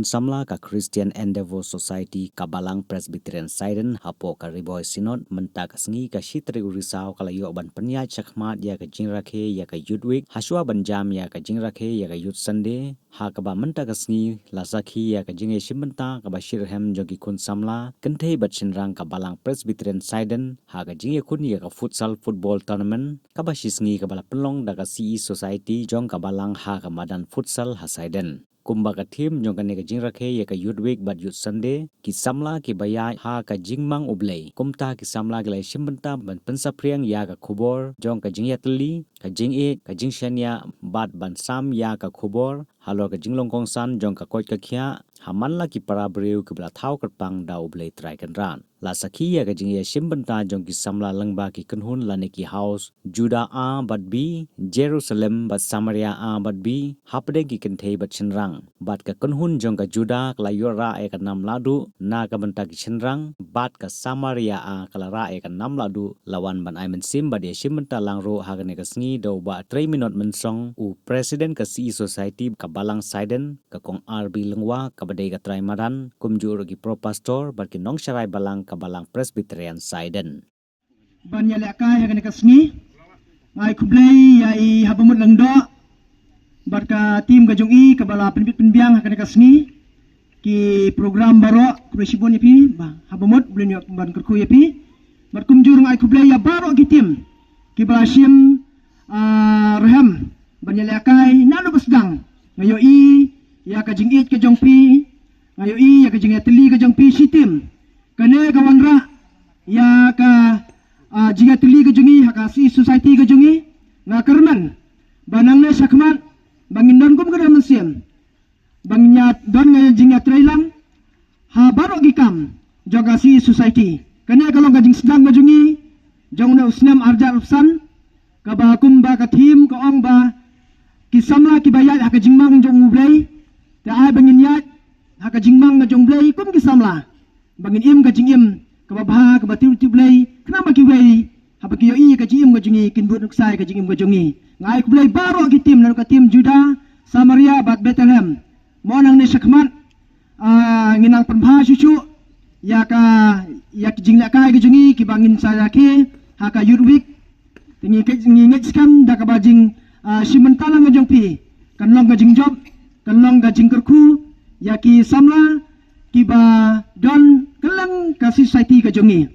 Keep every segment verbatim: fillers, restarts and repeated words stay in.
Samla ka Christian Endeavour Society ka Balang Presbyterian Saiden hapoh ka Ri Bhoi Synod mynta ka sngi ka shi tarik u Risaw ka la ïoh ban pynïaid shakhmat ïa ka jingrakhe ïa ka Youth Week hashwa ban jam ïa ka jingrakhe ïa ka Youth Sunday, ha kaba mynta ka sngi la sakhi ïa ka jingïashim bynta kaba shitrhem jong ki khun samla kynthei bad shynrang ka Balang Presbyterian Saiden ha ka jingïakhun ïa ka futsal football tournament kaba shi sngi kaba la pynlong da ka C E Society jong ka Balang ha ka madan futsal ha Saiden. Kumba ka theme jong kane ka jingrakhe ïa ka Youth Week bad Youth Sunday, ki samla kiba ïaid ha ka jingmang U Blei. Kumta ki samla ki la ïashim bynta ban pynsaphriang ïa ka khubor jong ka jingïatylli, ka jingïeit, ka jingshaniah bad ban sam ïa ka khubor halor ka jinglong kongsan jong ka koit ka khiah ha man la ki para briew kiba la thaw kyrpang da U Blei Trai Kynrad. La sakhi ïa ka jingïashim bynta jong ki samla lyngba ki kynhun lane ki house, Judah A bad B, Jerusalem bad Samaria A bad B, hapdeng ki kynthei bad shynrang. Bad ka kynhun jong ka Judah ka la ïoh rah ïa ka nam lahduh na ka bynta ki shynrang, bad ka Samaria A ka la rah ïa ka nam lahduh. La wan ban ai mynsiem bad ïashim bynta lang ruh ha kane ka sngi da u Bah Trei Minot Mynsong, u President ka C E Society ka Balang Saiden, ka Kong R B Lyngwa kaba dei ka trai madan, kumjuh ruh ki Pro Pastor bad ki nongsharai Balang ka Balang Presbyterian Saiden. Ban ïalehkai ha kane ka sngi, nga ai khublei ïa i Habamut Lyngdoh bad ka team ka jong i kaba la pynbit pynbiang ha kane ka sngi. Ki program baroh, khublei shibun ïa phi, bah, Habamut, U Blei un ïoh ban kyrkhu ïa phi. Bad kumjuh ruh nga ai khublei ïa baroh ki team kiba la shim, ah, rhem ban ïalehkai naduh ba sdang. Nga ïohi ïa ka jingïeit ka jong phi, nga ïohi ïa ka jingïatylli ka jong phi shitim. Kane ka wanrah ïa ka, ah, jingïatylli ka jong ngi ha ka C E Society ka jong ngi. Nga kyrmen ba nangne shakhmat ba ngin don kum ka dei mynsiem, ba ngin ïa don ka jingïatreilang ha baroh ki kam jong ka C E Society. Kane ka long ka jingsdang ka jong ngi jong une u snem arhajar arphew san, kaba kumba ka theme ka ong ba ki samla kiba ïaid ha ka jingmang jong U Blei. Te ai ba ngin ïaid ha ka jingmang ka jong U Blei kum ki samla, ba ngin im ka jingim kaba bha, kaba tip tip U Blei, khnang ba kiwei haba ki ïohi ka jingim ka jong ngi kin bud nuksa ïa ka jingim ka jong ngi. Nga ai khublei baroh ki team, naduh ka team Judah, Samaria bad Bethlehem. Mo nangne shakhmat, ah, ngin nang pynbha shuh shuh ïa ka, ïa ki jinglehkai ka jong ngi kiba ngin sa ïalehkai ha ka Youth Week. Te ngi ngeit, ngi ngeit skhem da kaba jing, ah, shim bynta lang ka jong phi kan long ka jingjop, kan long ka jingkyrkhu ïa ki samla kiba don kylleng ka society ka jong ngi.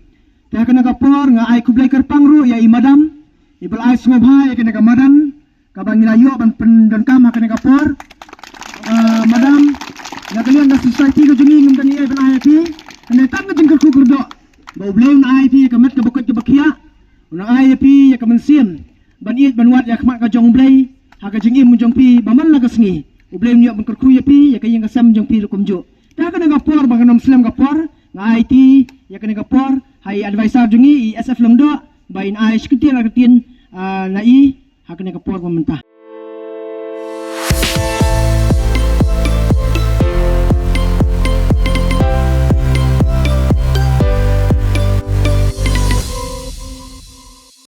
Te ha kane ka por nga ai khublei kyrpang ruh ïa i madam iba la ai sngewbha ïa kane ka madan kaba ngi la ïoh ban pyndonkam ha kane ka por. Ah, madam, na ka liang ka society ka jong ngi ngim don ei ei ban ai ïa phi, hynrei tang ka jingkyrkhu kyrdoh ba U Blei un ai ïa phi ïa ka met kaba koit kaba khiah, un ai ïa phi ïa ka mynsiem ban ïeit ban wad ïa khmat ka jong U Blei ha ka jingim jong phi ba man la ka sngi. U Blei un ïoh ban kyrkhu ïa phi, ïa ka ïing ka sem jong phi ruh kumjuh. Te ha kane ka por ba kan ym slem ka por, nga aiti ïa kane ka por ha i advisor jong ngi, i S F Lyngdoh, ba in ai shi kyntien ar kyntien